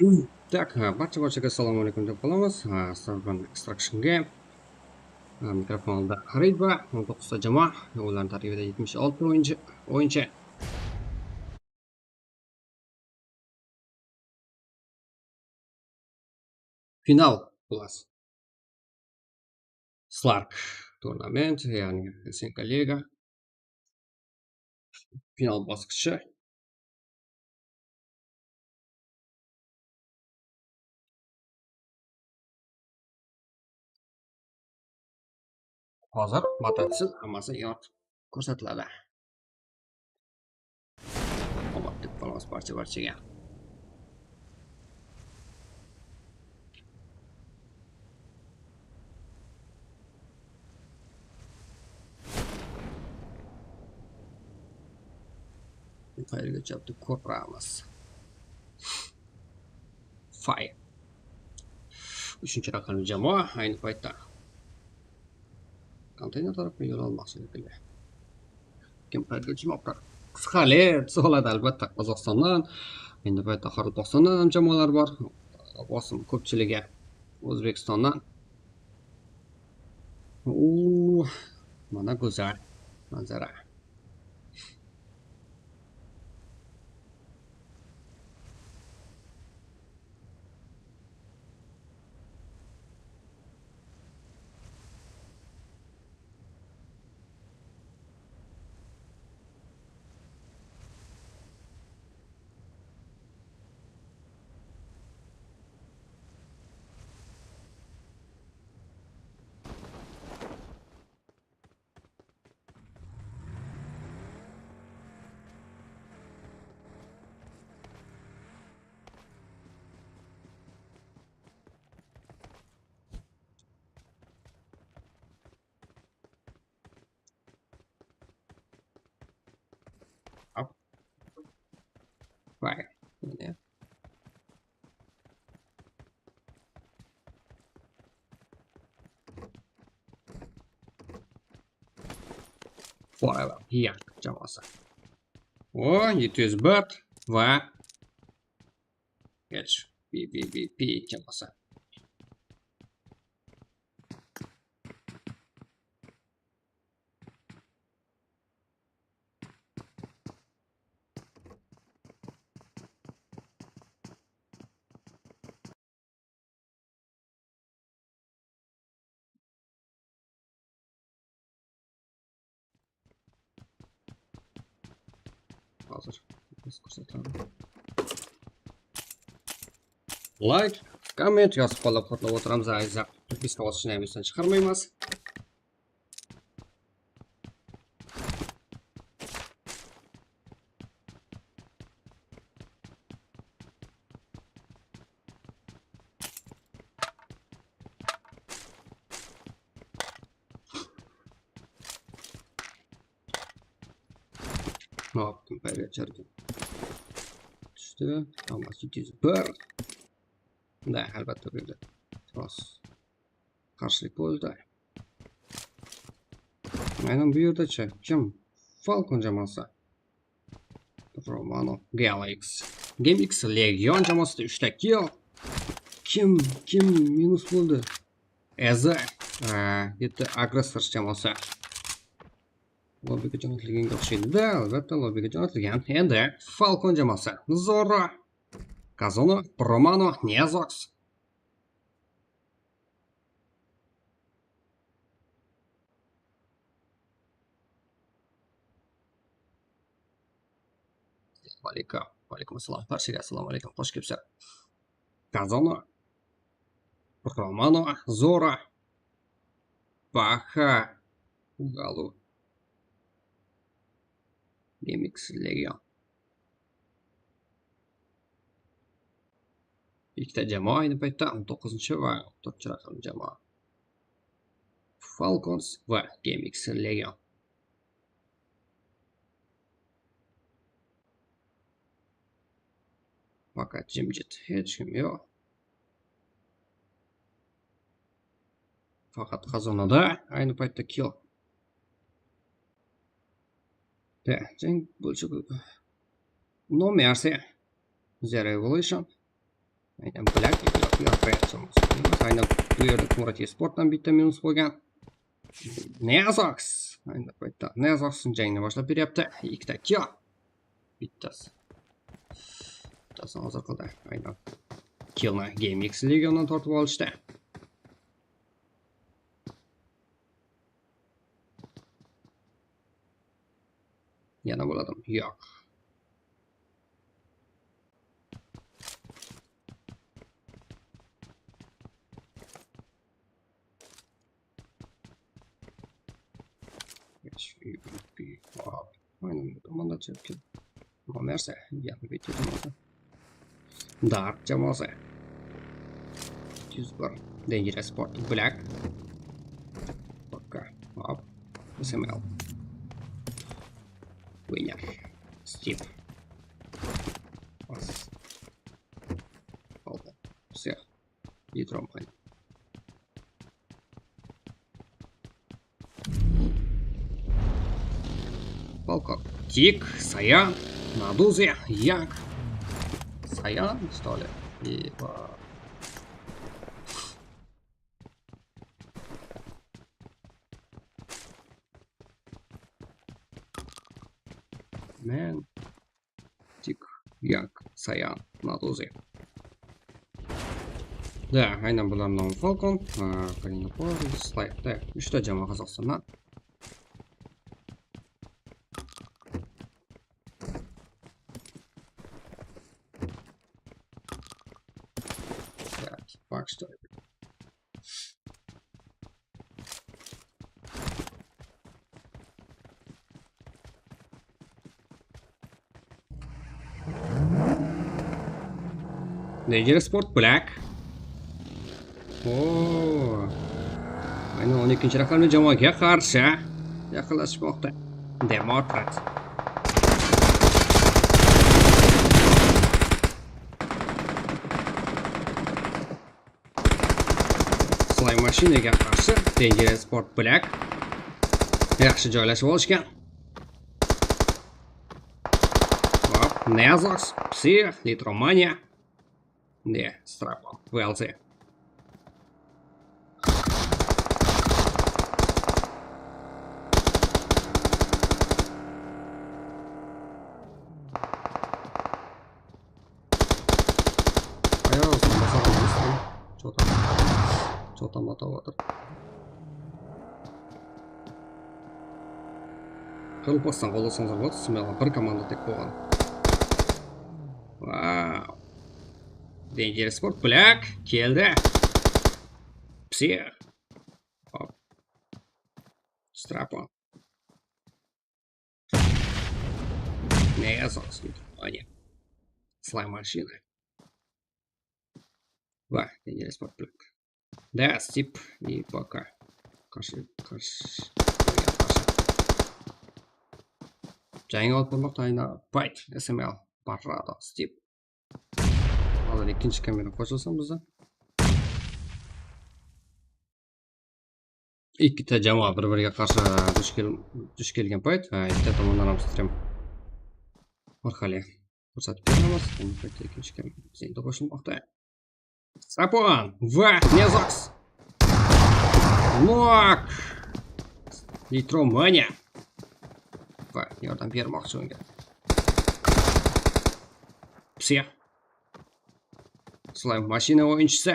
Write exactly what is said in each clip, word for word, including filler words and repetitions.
Tak, ha, barcha-barchaǵa assalamu alaykum dep qolamız. Ha, Starbound Extractionge. Ha, mikrofon aldı Reydba, on toǵız ta jamoa, olardıń tárkibinde jetpis altı oyınshı, oyınshı. Final, xullas. Slark turnament, yaǵnıy S N K liga. Final basqıshı. Hozir batatisin hammasi yot kórsetiladi. Omadlıq bolmasa barcha-barchaǵa. Qayerge chaptı ko'ramiz. Fire. Úshinshi raqamlı jamoa, aynı paytda konteyner tarafqa yo'l almoqchi shekilli. Kim qayerga uchmoqda? Qisqaler, tusa oladi, albatta, Qozog'istondan, endi bu yerda Qoraqalpog'istondan ham jamoalar bor. Bosim ko'pchiligi O'zbekistondan. U, mana go'zal manzara. Hop. Vay. Mine. Forever Young jamoası. O, yedi yüz bir va geç, B B B P jamoası. Házir biz kórsetemen. Layk, komment jazıp qollap-quwatlap otıramız, azizler. Podpiska basıp jınaymızdan shıǵarmaymız. Hop, kompayler jardı. Tústi. Tamam, yedi yüz bir. Da, albatta, bu jerde biroz qarshilik boldı. Aynan bu jerde-chi, kim? Falcon jamoası. Romano, Galax. Game X Legion jamoası da úshta kill. Kim, kim minus boldı? Eze, e, bitta Aggressor jamoası. Lobbige jo'natilganga o'xshaydi-da, albatta, lobbige jo'natilgan. Endi Falcon jamoası. Zora, Kazona, Romano, Nezox. Assalomu alaykum. Va alaykum assalom. Barchaga assalomu alaykum. Xosh kelibsizlar. Kazona, Romano, Zora, Baha, Ugalu, Game X Legion. Ikkita jamoa aynı paytda, on to'qqizinchi va on to'rtinchi raqamli jamoa. Falcons va Game X Legion. Faqat jimjit, hech kim yo'q. Faqat Kazonada aynı paytda kill. De, jang bo'lishi mumkin. No Mercy, The Revolution. Aynan Black, Black, Black, Black, aynan bu jerde Murat Esporttan bitta minus qoyǵan. Nezox. Aynan bu jerde Nezox jańına bashlap beryapti. Ikkita kill. Bittasi. Bittasın hozir qildi. Aynan. Killni Game X Legiondan tortib olishdi. Yana boladım. Yoq. Aynan, mında jep kel. Mına nárse, yaǵnıy buytip turmadı. Dark jamoası. Júz bir. Dangerous Sport Black. Poka. Hop. S M L. Winner. Steve. As. Aldı. Все. Litro Mania. Полковник. Тик, Саян, Надузе, Янг. Саян, что ли? И, а, Мэн. Тик, Янг, Саян, Надузе. Да, aynan bular mınaw Falcon, a, Kalinopolis, Slay. Da, úshta jamoa Qazaqstannan. Так, что ли? Dangerous Sport Black. Oo. Aynan on ekinshi raqamli jamoaga qarshi yaqinlashmoqda. Demokrat. Slay mashinaga qarshi Dangerous Sport Black. Yaxshi joylashib olishgan. Hop, Nezox, Psix, Litromaniya. Ne, Strapon, V L C. Ayaw, basar emes. Chota. Chota mata atır. Qırılpastan qoldasańızlar boladı, smelan bir komanda tek bolǵan. Vau. Dangerous Sport Black keldi. Psix. Hop. Strapon. Nega soqıs deydi? Anya. Slay mashina. Va, Dangerous Sport Black. Da, Stip i Poka. Qarshi, qarshi, qarshi. Jańa alıp barmaqta ayna Payt, S M L, Parrado, Stip. Al, ekinshi kamera qoshılsın bizde. Ikkita jamoa bir-biriga qarshi dush kel-, dush kelgen payt, ha, ikkita tomondan ham strem orqali ko'rsatib beramiz. Endi paytda ekinchi kamera bizda endi qo'shilmoqda. Strapon va Nezox. Nok. Litromaniya. Va yordam bermoqchi unga. Psix. Slay mashina o'yinchisi.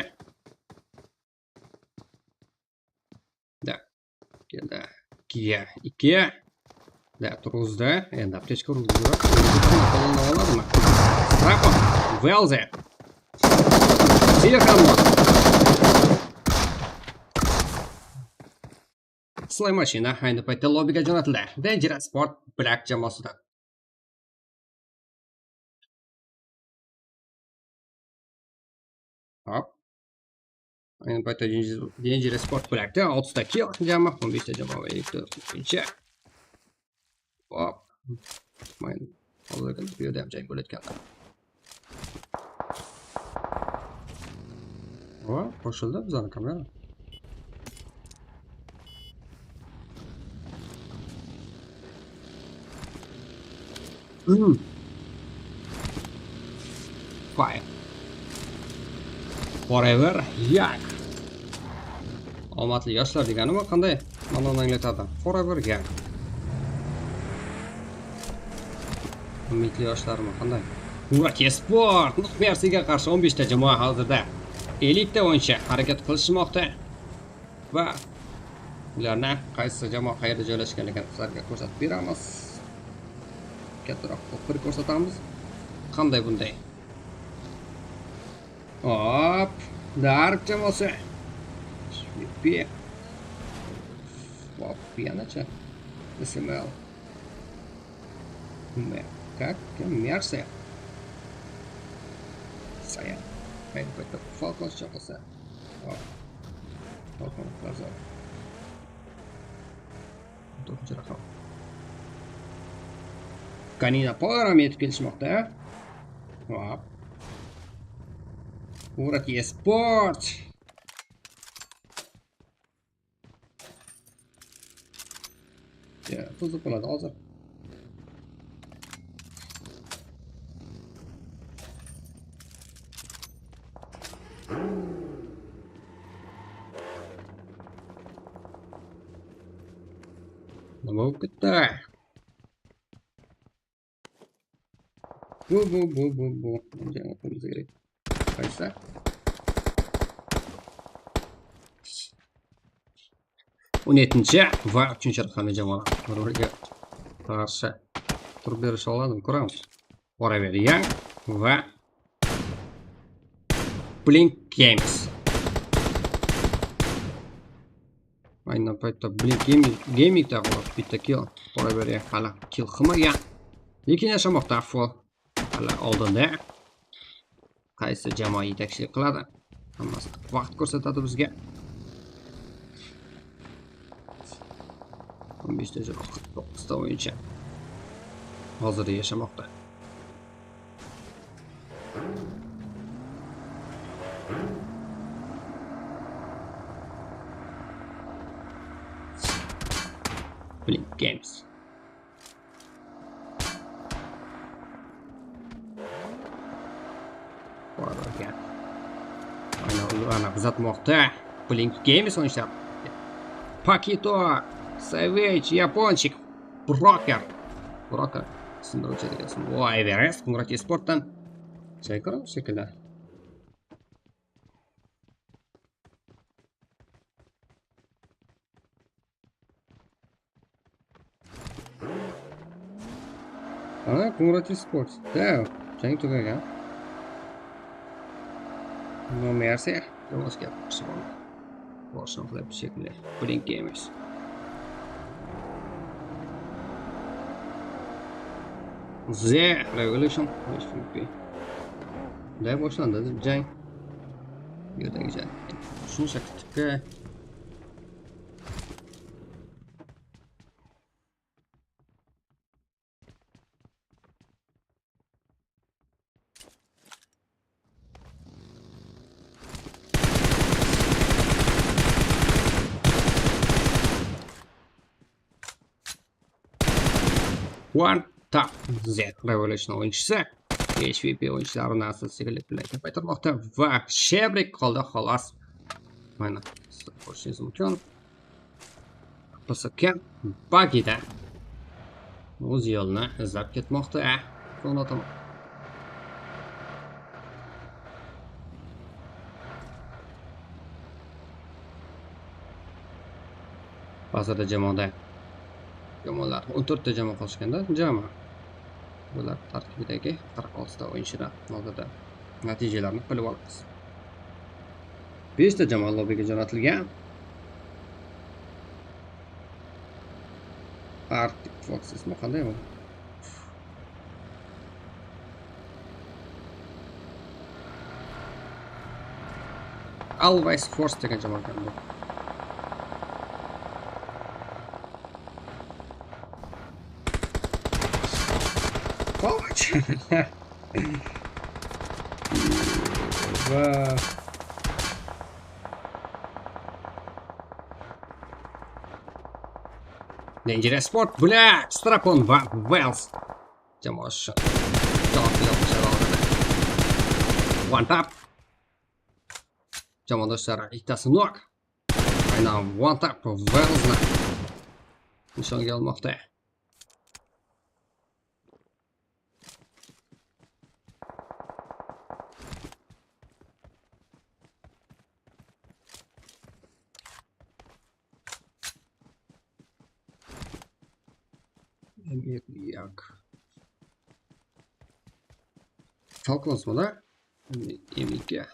Da. Keldi. Ikkiga ikki. Da, turg'izdi. Endi aptechka urg'izdi. Qo'lini oladimi? Strapon. Velze. Silikon. Slay mashina ayni paytda lobbiga jo'natildi. Dangerous Sport Black jamoasida. Hop. Ayni paytda Dangerous Sport Blackte oltita kill jami, o'n beshta jami va yetti o'tkinchi. Hop. Mayın. Hozir bu yerda ham jang bo'layotgan. Va qo'shildi bizani kamera. Hmm. Fire. Forever Young. Omadlı yoshlar degani ma qanday? Mana uni anglatadı. Forever Young. Umidli yoshlarmi qanday? Murat Esport, Nuh Mersiga qarshi o'n beshta jamoa hozirda ellikta o'yinchi harakat qilishmoqda. Va ularni qaysi jamoa qayerda joylashganligini sizlarga ko'rsatib beramiz. Kattaroq qilib bir ko'rsatamiz. Qanday bunday? Hop, Dark jamoasi. P P. Hop, yanacha. S M L. Me-, как? Kim? Mersi. Sayan. Qayerda Falcons chaqırsa. Hop. Falcon Plaza. To'rtinchi raqam. Kanina Power ham yetib kelishmoqda. Hop. Murat Esport. Ya, buzilib qoladi hozir. Nima bo'lib ketti? Bu, bu, bu, bu, bu. Bunday qilishimiz kerak. Qaysi? O'n yettinchi va uchinchi raqamli jamoalar bir-biriga qarshi tur berish oladimi? Ko'ramiz. Forever Young va Blink Games. Aynan paytda Blink Gaming, Gaming da bitta kill. Forever Young hali kill qilmagan. Lekin yashamoqda Full. Hali oldinda. Qaysi jamoa yetakchilik qiladi? Hammasi vaqt ko'rsatadi bizga. O'n beshta jamoa, qirq to'qqizta o'yinchi hozirda yashamoqda. Blink Games. Bor ekan. Ana, ana kuzatmoqda. Blink Games o'ynashadi. Pakito, Savage, Yaponchik, Broker. Broker. Sindiruvchi degansiz. Voy, Everest, Qumrat Esportdan. Jay ko'ramiz shekilli. Ana, Qumrat Esports. Da, jang tugagan. No mercy. Yolg'izga boshqa. Boshqa qilib shekilli. Blink Games. The Revolution. H P P. Da boshlandi jang. Bu yerdagi jang. Shuncha kutibdi. One Tap Z Revolution o'yinchisi H V P o'yinchilarini asta-sekinlik bilan ko'paytirmoqda va Shebrik qolda, xolos. Mana, ko'rishingiz mumkin. P S K bagida o'z yo'lini izlab ketmoqda. So'ng otaman. Hozirda jamoada jamoalar o'n to'rtta jamoa qolishganda jami. Bular tarkibidagi qirq oltita o'yinchidan hozirda natijalarni bilib olamiz. Beshta jamoa lobbiga jo'natilgan. Arctic Foxesmi, qanday bu? Always Force degen jamoa ekan bu. Koch! Va Dangerous Sport, блядь, Strapon va Wells. Jamoa ushun javob berib qo'shadi. One tap. Tamam, dostlar, ikkitasi nok. Aynan one tap Wales-ni nishonga olmoqda. Yak. Falcons mı da? M iki.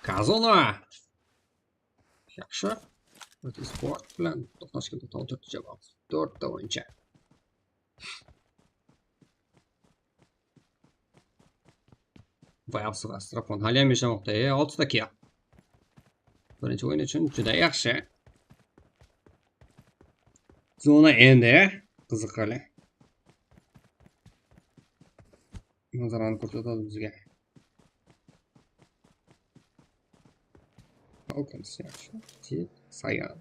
Kazona. Yaqshı. Sport bilan toqsan ikki, toqsan tórt javob. Tórtte oyınshı. Vayapsıǵa, Strapon. Háliyam eshamoqta, e, altıda kill. Birinshi oyın ushın júdá yaqshı. Zona endi qızıq háli. Nazaranı kórsetedi bizge. Falcons yaqshı. Tek Sayan.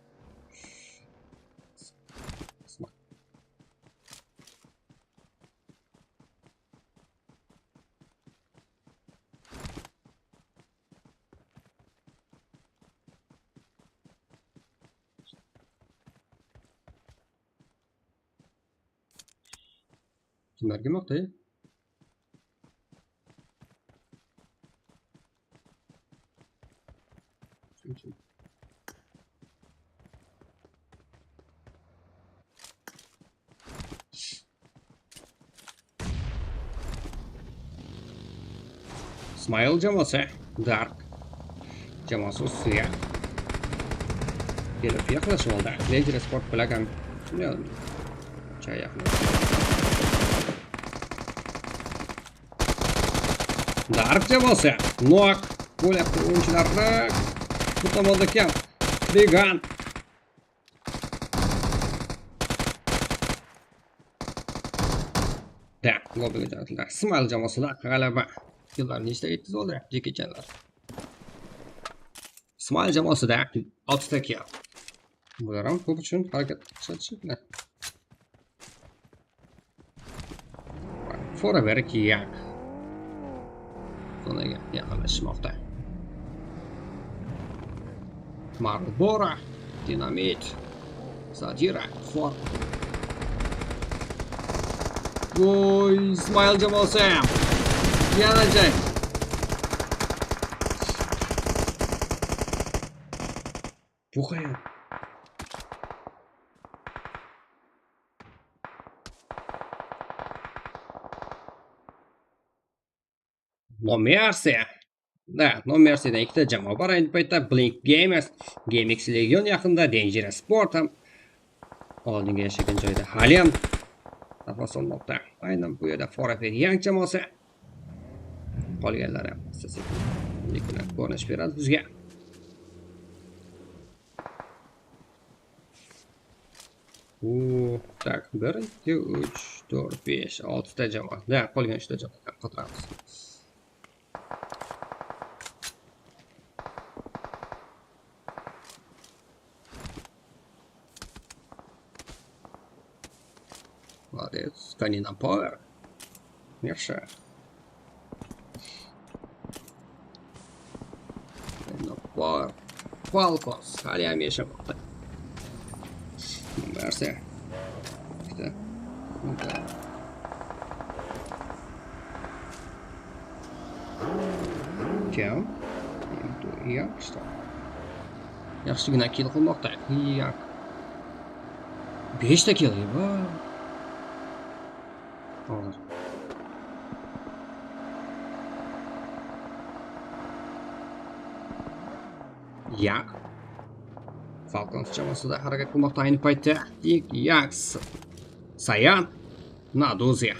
Kimler kelmoqda, e? Smile jamoası, Dark jamoası usı ya. Kelip yaqınlashıp aldı. Dangerous Sport Black ham. Bilmedim. Chayaqlı. Dark jamoası. Nok. Bolyaptı oyınshılardı. Bu tomonda kim? Trigan. Da, lobbiga joynatildi. Smile jamoasida g'alaba. Yillar nechta ketdi zolda, Jeki Chanlar. Smile jamoasida oltita kill. Bular ham ko'p uchun harakat qilishadi shekilli. Forever Kiyak. Zonaga yaqinlashmoqda. Marlboro, Dinamit, Zadira, For. Voy, Ismail jamoasi. Yana jay. Bu qayaq? No Mercy. Da, No Mercyden ikkita jamoa bar ayni paytda. Blink Gamers, Gamex Legion yaqinda, Dangerous Sport ham oldinga yashagan joyda. Hali ham nafas olmoqda. Aynan bu yerda Forever Young jamoasi. Qolganlari asta-sekin ko'rinish beradi bizga. O, tak, bir, ikki, uch, tórt, bes, oltita jamoa. Da, qolgan uchta jamoa qotiramiz. Молодец, Kanina Power. Yaxshi. Kanina Power. Falcons. Hali ham yashamoqda. Bárse. Ikkita. Mında. Kim? Yak, что? Yaxshigina kill qilmoqda. Yak. Beshta kill, eba. Hozir. Yak. Falcons jamoasida harakat qilmoqda ayni paytda. Yak. Sayan. Naduziya.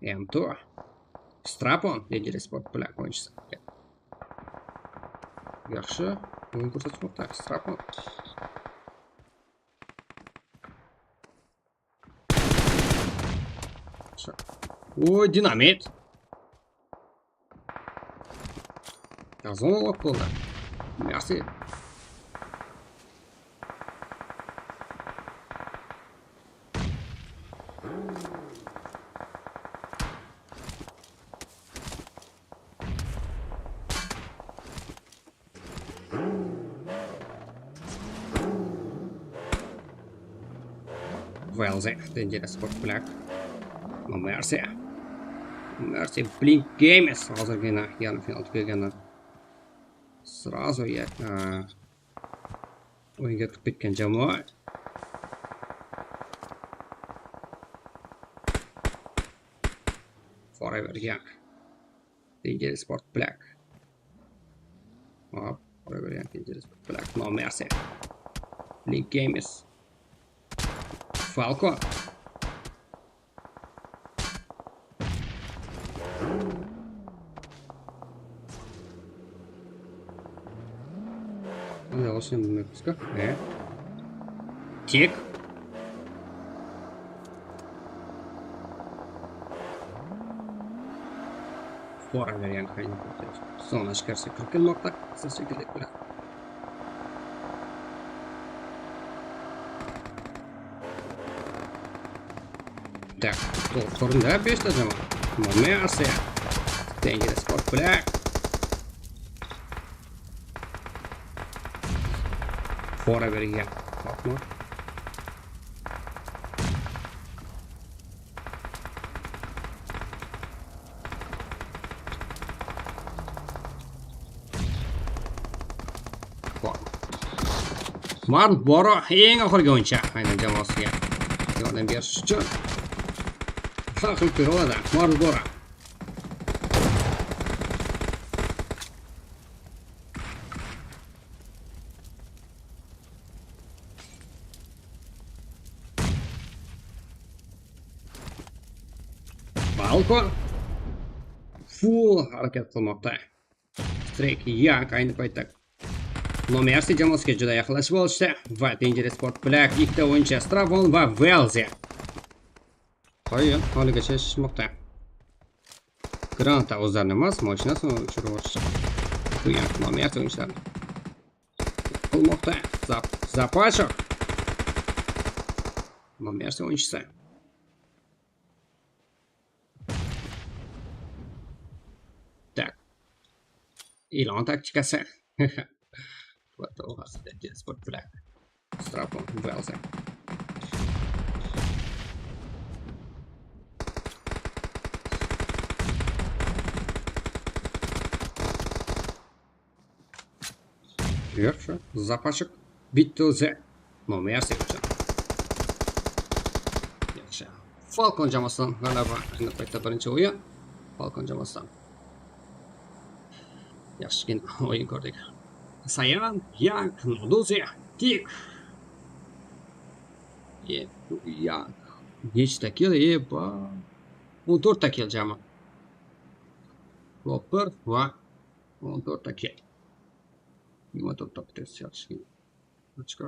M two. Strapon, Dangerous Sport Black oyınshısı. Yaxshi, oyın ko'rsatmoqda Strapon. Oy, Dinamit. Gazon alıp boldı. Merci. Welze, Dangerous Sport Black. No Mercy. No Mercy, Blink Games. Házirgina yarım final tugegeni. Srazu ya, a, oyınǵa kirip ketken jamoa. Forever Young. Dangerous Sport Black. Hop, Forever Young, Dangerous Sport Black. No Mercy. Blink Games. Falco. Mına, osını bilmeppiz-ki. E? Tek. Forever Young, aynı. Soń ashkarası kirip kelmoqta. Siz sekildi, biraq. Tak, tolıp turın da, bes adamı. No Mercy. Dangerous Sport Black. Forever Young. Baqma. Marlboro eń oxirgi o'yinchi. Aynan jamoasiga yordam berish uchun hal qilib bera oladi. Marlboro. Falco full harakat qilmoqda. Strike Young, ayni paytda No Mercy jamoasiga juda yaqinlashib olishdi. Va Dangerous Sport Black, ikkita o'yinchi, Stravon va Welze. Qo'yin, holigacha shishmoqda. Granata o'zlarini emas, mashinasini uchirib yuborishdi. Bu Young No Mercy o'yinchilarini qilmoqda. Zap-, Zapashok. No Mercy o'yinchisi. Tak. Ilon taktikası. What the hell? Sport Black. Strapon, Welze. Yaqshı, zapashik bitti o'zi. No Mercy uchun. Yaqshı. Falcon jamoasidan g'alaba. Endi qayta birinchi o'yin. Falcon jamoasidan. Yaxshigina o'yin ko'rdik. Sayan, Young, Noduze, Tik. E, Young. Nechta kill, e, ba. On to'rtta kill jami. Flopper va on to'rtta kill. Yigirma to'rtta pitesi yaxshigina. Ochko.